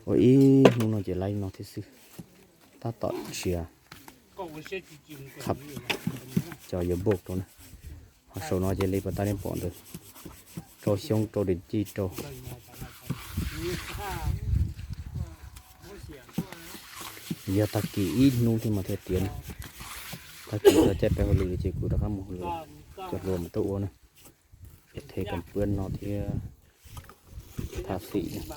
Ua ib hnub no ces laib no thiab xwb, tab tom txiav qhab cov yuav npauj rau na. Ho saum no ces li pas tag nej pom ntawd, rau xyoob rau dej cij rau. Yog tag kis ib hnub thiab mas thiaj tiav na. Tag kis tso caij pem hauj lwm ces kuv rov qab mus hauj lwm, cov hluas mas tuaj ua na. Ces thev kam puab no thiab thaj xim na.